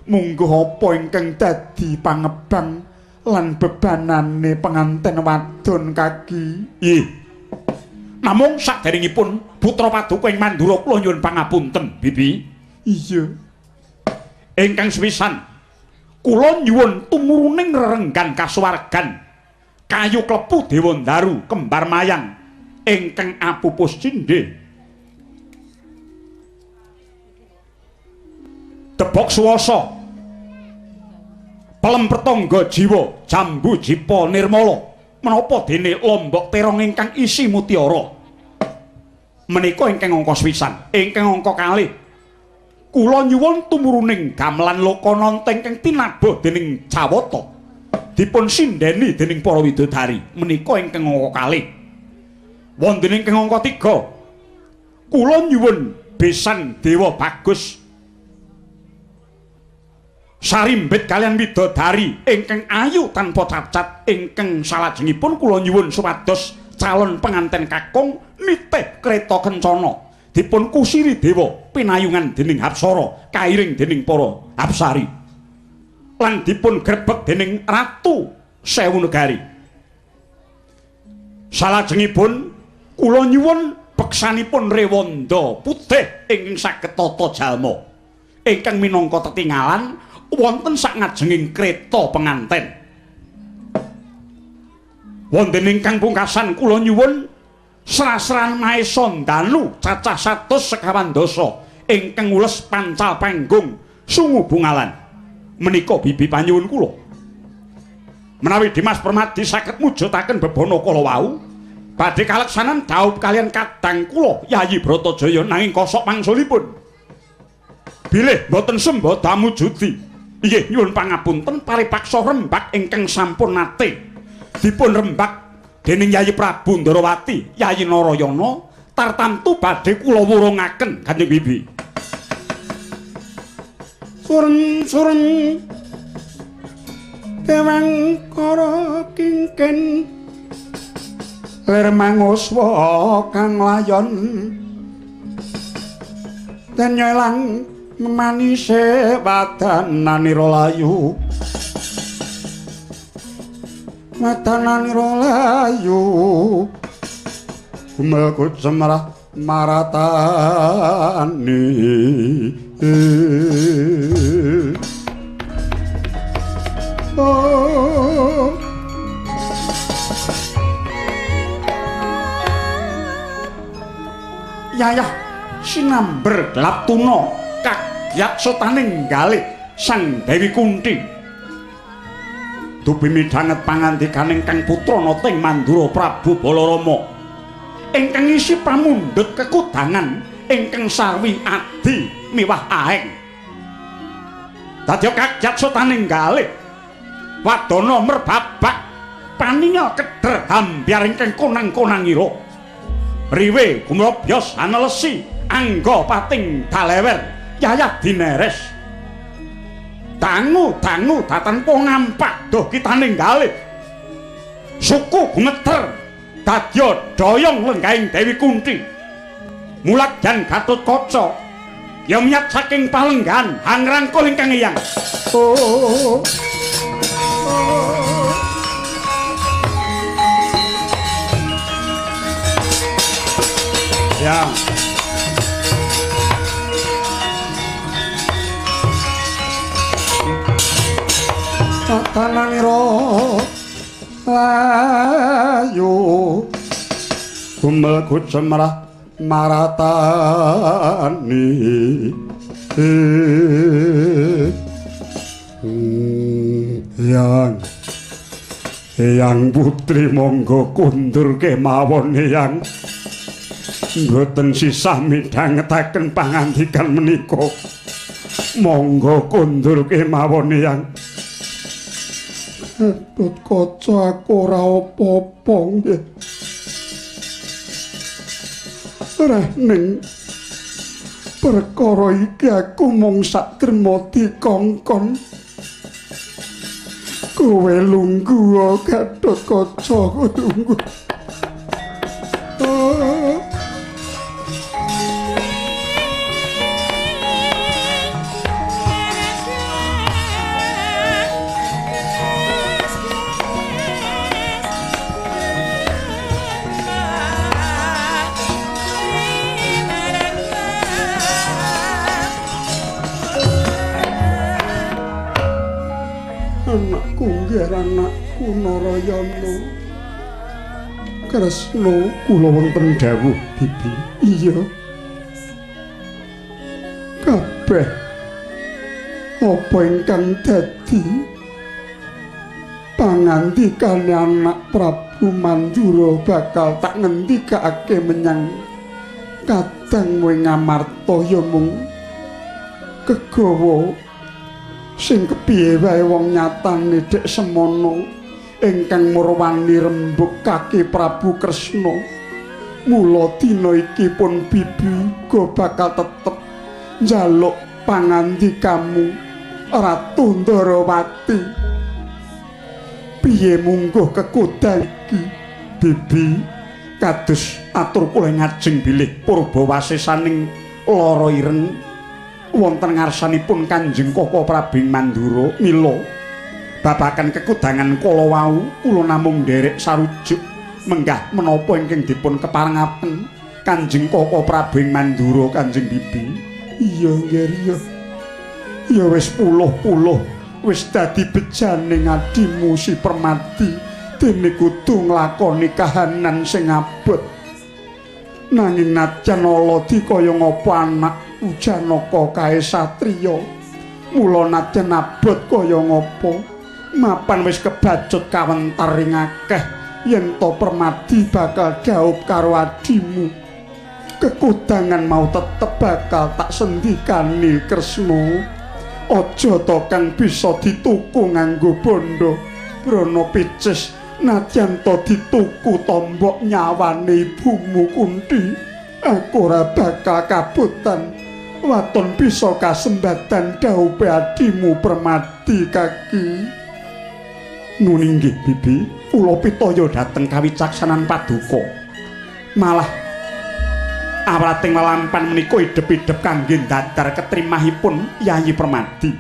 Mungguh apa ingkang dadi pangebang lan bebanane penganten wadon kaki? Nggih. Namung saderengipun putra paduka ing Mandura kula nyuwun pangapunten, Bibi. Iya. Ingkang sepisan kula nyuwun tumuruning rerenggan kasuwargan kayu klepu Dewandaru kembar mayang ingkang apupus cindhe. Debok suwasa pelem pertangga jiwa jambu jipa nirmala menapa dene lombok terong ingkang isi mutiara. Menika ingkang angka sepisan. Ingkang angka kalih kula nyuwun tumuruning gamelan lokananta ingkang tinabuh dening Jawata dipun sindheni dening para widodari. Menika ingkang angka kalih. Wonten ingkang angka 3 kula nyuwun besan dewa bagus sarimbit kalian widodari ingkang ayu tanpa cacat. Ingkang salajengipun kula nyuwun supados calon penganten kakung nitih kreta kencana dipun kusiri dewa pinayungan dening Hapsara kairing dening para hapsari lan dipun grebeg dening Ratu Sewu Negari. Salajengipun kula nyuwun beksanipun rewanda putih ingkang saged tata jalma ingkang minangka tetingalan wonten sakngajenging kreta penganten. Wonten ingkang pungkasan kula nyuwun srasran maesa ndanu cacah 125 ingkang ules pancal panggung sungu bungalan. Menika bibi panyuwun kula. Menawi Dimas Permadi saged mujudaken bebana kala wau, badhe kaleksanan dhaup kalian kadang kula Yayi Bratajaya nanging kosok wangsulipun. Bilih boten sembada mujudi. Inggih nyuwun pangapunten paripaksa rembak ingkang sampun nate dipun rembak dening Yayi Prabu Ndarawati, Yayi Narayana tartamtu badhe kula wurungaken Kanjeng Bibi. Sureng-sureng dewangkara kingken lir manguswa kang layon den nyelang manise wadananira layu wadananira layu gumel cemrah maratani. Oh. Yayah sinamber gelap tuna kagyat setaning galih Sang Dewi Kunti. Dupi midhanget pangandikaning Kang Putra Nata ing Mandura Prabu Balarama ingkang ngisi pamundhut kekudangan ingkang sarwi adi miwah aeng. Dadya kagyat setaning galih wadana merbabak paningal keder hambyar ingkang konang-konangira. Riwe gumrobyos anelesi angga pating dalewer yayah dineres. Dangu-dangu datanpa ngampak duh kitaning galih. Suku gumeter dadya doyong lenggahing Dewi Kunti. Mulagyan Gatotkaca ya miyat saking palenggahan hangrangkul ingkang eyang. Oh. Ya. Tatananira layu gumel cemrah maratani. Eyang, Eyang putri monggo kundur kemawon Eyang. Mboten sisah midhangetaken pangandikan menika. Monggo kundur kemawon Eyang. Gatotkaca aku ora apa-apa nggih. Reh ning perkara iki aku mung sak trima dikongkon. Kowe lungguh Gatotkaca, lungguh. Oh. Anakku nggih anakku Narayana. Kresna kula wonten dawuh Bibi. Iya. Kabeh apa ingkang dadi pangandikane anak Prabu Mandura bakal tak ngendikake menyang kadangmu ing Amarta ya mung kegawa sing kepiye wae wong nyatane dek semono ingkang murwani rembug kaki Prabu Kresna. Mula dina iki pun Bibi uga bakal tetep njaluk pangandikamu Ratu Ndarawati. Piye mungguh kekudan iki Bibi? Kados atur kula ngajeng bilih purbawasesaning lara ireng wonten ngarsanipun Kanjeng Koko Prabu Mandura. Mila babagan kekudangan kala wau kula namung nderek sarujuk menggah menapa ingkang dipun keparengaken Kanjeng Koko Prabu Mandura. Kanjeng Bibi. Iya nggih iya. Ya wis puluh-puluh wis dadi bejane ngadimu si Permadi, dene kudu nglakoni kahanan sing abot. Nanging najan ala dikaya ngapa anak Janaka kae satriya, mula najan abot kaya ngapa mapan wis kebacut kawentar ing akeh yen to Permadi bakal dhaup karo adimu. Kekudangan mau tetep bakal tak sendikani Kresna. Aja to kang bisa dituku nganggo bondo brana picis, nadyan to dituku tombok nyawane ibumu Kunti, aku ora bakal kabutan waton bisa kasembatan dhaupe adimu Permadi kaki. Nun inggih Bibi, kula pitaya dhateng kawicaksanan paduka. Malah awrating welampan menika idhep-idhep kangge ndadar ketrimahipun Yayi Permadi.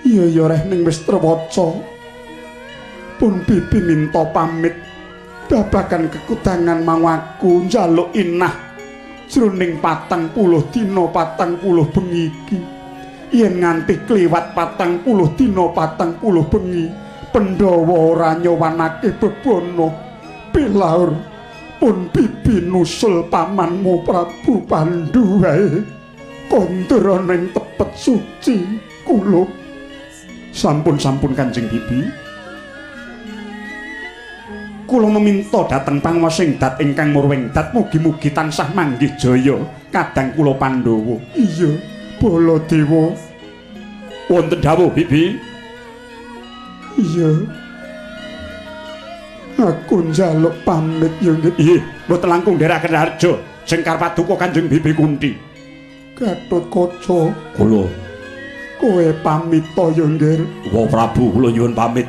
Iya ya reh ning wis trewaca. Pun Bibi minta pamit babagan kekudangan mau aku njaluk inah jroning 40 dina 40 bengi iki. Yen nganti kliwat 40 dina 40 bengi, Pandhawa ora nyowanake bebana pilaur. Pun Bibi nusul pamanmu Prabu Pandu wae kondur ning tepet suci kulup. Sampun-sampun Kanjeng Bibi, kula meminta dhateng panguwasing dat ingkang murwing dat mugi-mugi tansah manggih jaya kadang kula Pandhawa. Iya Baladewa. Wonten dawuh Bibi. Iya, aku njaluk pamit ya nggih. Nggih, mboten langkung nderekaken harja jengkar paduka Kanjeng Bibi Kunti. Gatotkaca, kula kowe pamit to ya nggih. Wa Prabu, kula nyuwun pamit.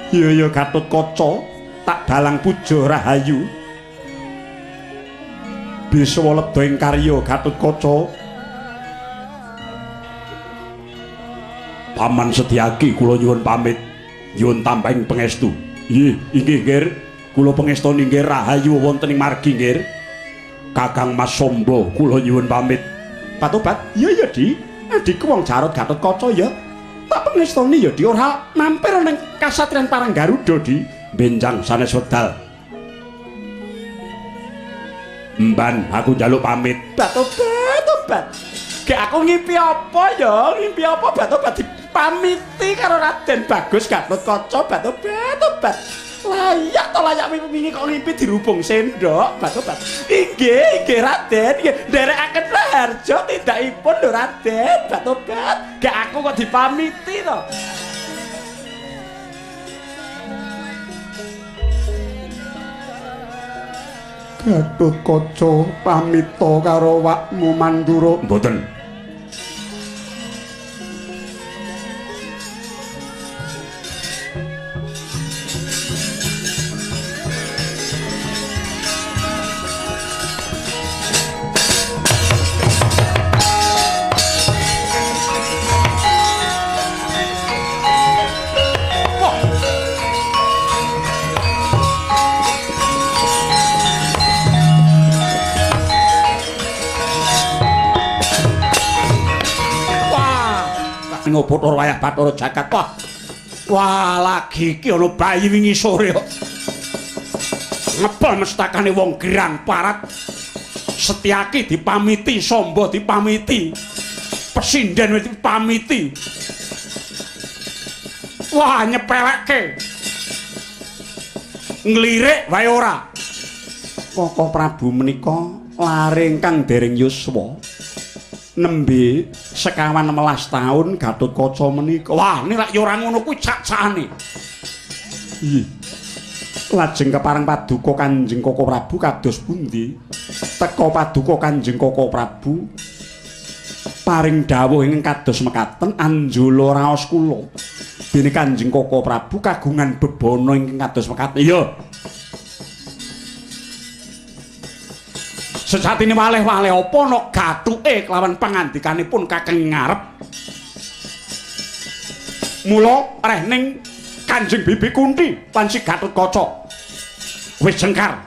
Iya ya Gatotkaca, tak dalang puja rahayu. Biswa lebda ing karya Gatotkaca. Paman Setyaki, kula nyuwun pamit. Nyuwun tamping pangestu. Nggih, inggih nggih. Kula pangestoni nggih rahayu wonten ing margi nggih. Kakang Mas Sombo, kula nyuwun pamit. Patobat? Iya ya, Di. Adikku wong Jarot Gatotkaca ya. Tak pangestoni ya, Di, ora mampir ning kasatriyan Parang Garuda, Di. Benjang sanes wedal. Mban, aku njaluk pamit. Patobat, tobat. Gek aku ngimpi apa ya? Ngimpi apa Batobat dipamiti karo Raden Bagus Gatotkaca. Batobat, tobat. Layak to layak wingi kok ngimpi dirubung sendok. Batobat. Inggih, inggih Raden, nggih nderekaken harja tindakipun lho Raden. Batobat. Gek aku kok dipamiti to. Gatotkaca pamita karo wakmu Mandura. Mboten. Bathara wayah Bathara jagat. Wah. Wah, lagi iki ana bayi wingi sore kok. Ngepel mestakane wong gerang parat. Setyaki dipamiti, Samba dipamiti. Pesinden wis dipamiti. Wah, nyepelekke. Nglirik wae ora. Koko Prabu menika lare ingkang dereng yuswa. Nembe sekawan welas taun Gatotkaca menika. Wah, nek ya ora ngono kuwi cak-cakane. Iya. Lajeng kepareng paduka Kanjeng Koko Prabu kados pundi? Teka paduka Kanjeng Koko Prabu paring dawuh ingkang kados mekaten anjula raos kula. Dene Kanjeng Koko Prabu kagungan bebana ingkang kados mekaten. Iya. Sejatine waleh-waleh apa ana gathuke kelawan pangandikanipun kakeng ngarep. Mula rehning Kanjeng Bibi Kunti lan si Gatotkaca wis jengkar.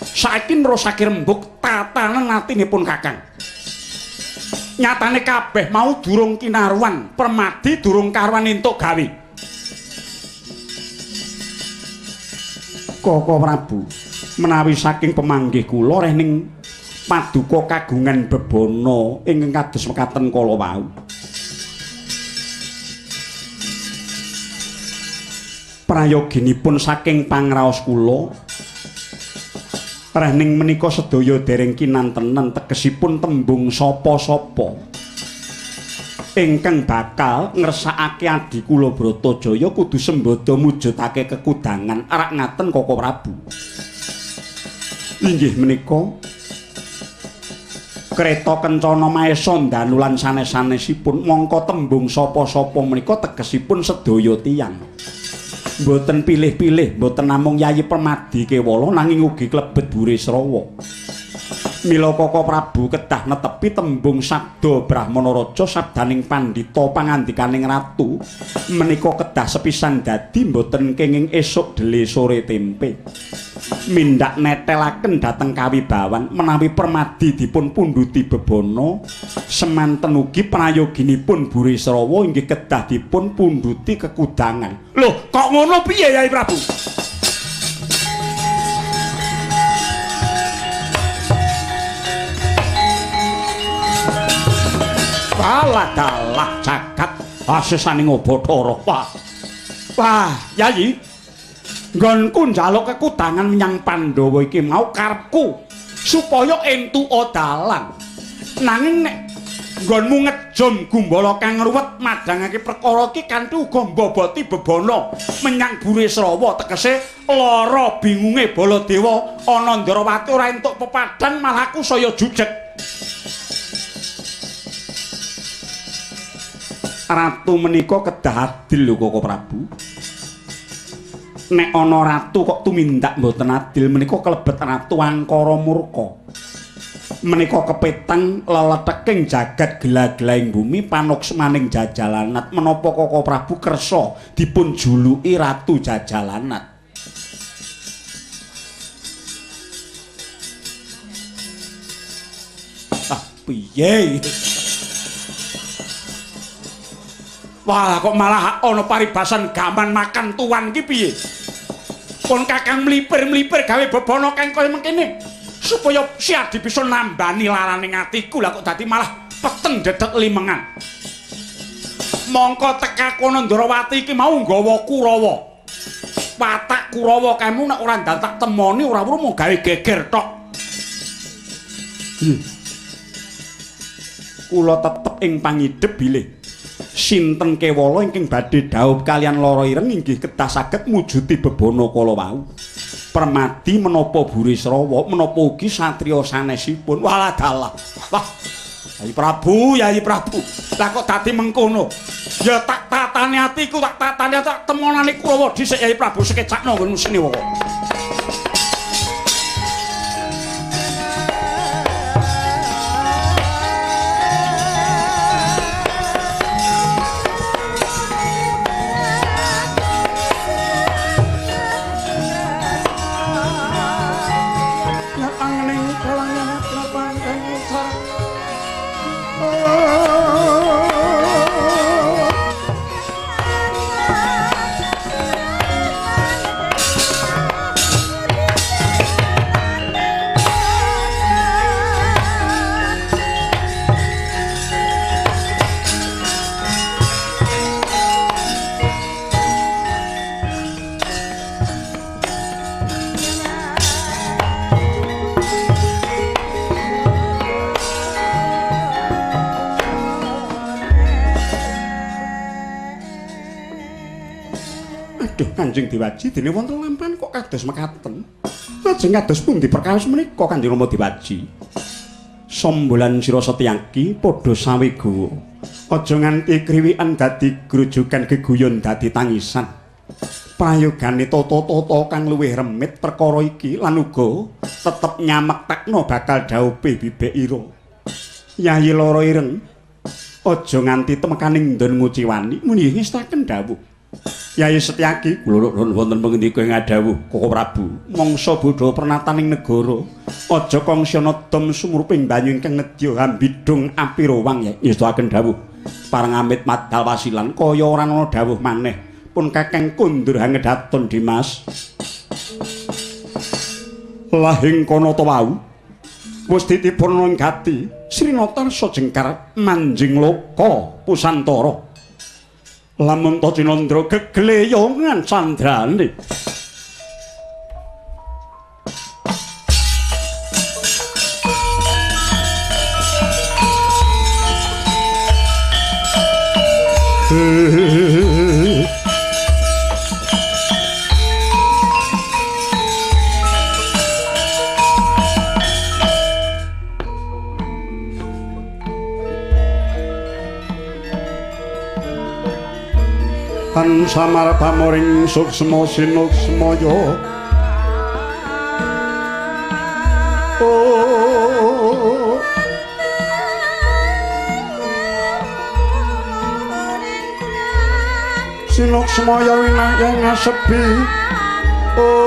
Saiki nerusake rembug tatanan atinipun kakang. Nyatane kabeh mau durung kinaruan, Permadi durung karuan entuk gawe. Koko Prabu, menawi saking pemanggih kula rehning paduka kagungan bebana ingkang kados mekaten kala wau. Prayoginipun saking pangraos kula rehning menika sedaya dereng kinantenen tegesipun tembung sapa-sapa ingkang bakal ngersakake adi kula Bratajaya kudu sembada mujudake kekudangan. Rak ngaten Koko Prabu. Inggih menika Kreta Kencana Maesa ndanu lan sanes-sanesipun, mongko tembung sapa-sapa menika tegesipun sedaya tiyang. Mboten pilih-pilih, mboten namung Yayi Permadi kewala nanging ugi klebet Burisrawa. Mila Koko Prabu kedah netepi tembung sabda Brahmana Raja sabdaning pandhita pangandikaning ratu menika kedah sepisan dadi mboten kenging esuk dele sore tempe. Mindak netelaken dhateng kawibawan menawi Permadi dipun pundhuti bebana, semanten ugi prayoginipun Burisrawa inggih kedah dipun pundhuti kekudangan. Lho, kok ngono piye Yayi Prabu? Alah dalah jagat asesaning Bathara. Wah. Wah, Yayi. Nggonku njaluk kekudangan menyang Pandhawa iki mau karepku supaya entuka dalan. Nanging nek nggonmu ngejom gumbala kang ruwet madhangake perkara iki kanthi uga mboboti bebana menyang Burisrawa, tegese lara bingunge Baladewa ana Ndrawati ora entuk pepadhan malah aku saya jujeg. Ratu menika kedah adil lho Koko Prabu. Nek ana ratu kok tumindak mboten adil menika kelebet ratu angkara murka. Menika kepeteng leleteking jagat gela-gelaing bumi panuksmaning jajalanat. Menapa Koko Prabu kersa dipun juluki Ratu Jajalanat? Ah, piye? Wah, kok malah ana paribasan gaman makan tuan ki piye? Pun kakang mlipir-mlipir gawe bebana kang kaya mengkene supaya si Adi bisa nambani larane atiku. Lah kok dadi malah peteng dedek limengan. Mongko teka kono Ndrawati iki mau nggawa Kurawa. Watak Kurawa kaemu nek ora ndak temoni ora weruh mung gawe geger tok. Kula tetep ing pangidep bilih sinten kewala ingkang badhe dhaup kaliyan lara ireng inggih kedah saged mujuti bebana kala wau. Permadi menapa Burisrawa menapa ugi satriya sanesipun. Walah dalah. Wah, Yayi Prabu, Yayi Prabu. Lah kok dadi mengkono? Ya tak tatane atiku, tak tatane tak temonane Kurawa dhisik Yayi Prabu sekecakno nggon Seniwaka. Aduh Kanjeng Dewaji dene wonten lampahan kok kados mekaten. Lajeng kados pundi perkawis menika Kanjeng Rama Dewaji? Sombolan sira Setyaki padha sawegawa. Aja nganti kriwikan dadi grujukan geguyon dadi tangisan. Prayogane tata-tata kang luwih remit perkara iki lan uga tetep nyamektekno bakal dhaupe bibek ira. Yayi Loro Ireng aja nganti temekaning ndon nguciwani muni ngestaken dawuh. Yayi Setyaki kula nuwun wonten pangendika ing adhawuh Koko Prabu. Mangsa bodho pernataning negara aja kongsiana dom sumruping banyu ingkang nedya hambidung api rowang ngestaken dawuh. Pareng amit madal wasilan kaya ora ana dawuh maneh. Pun kakeng kundur hangedaton Dimas. Lahing kono ta wau wis ditipurna ing gati Srinatarsa jengkar manjing loka pusantara. Lamun ta Cinandra gegleyongan candrane. Tan samar pamoring suksma sinuksmaya. Oh sinuksmaya winayang ngasepi. Oh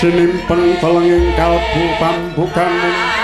sinimpen telenging kalbu pambukaning.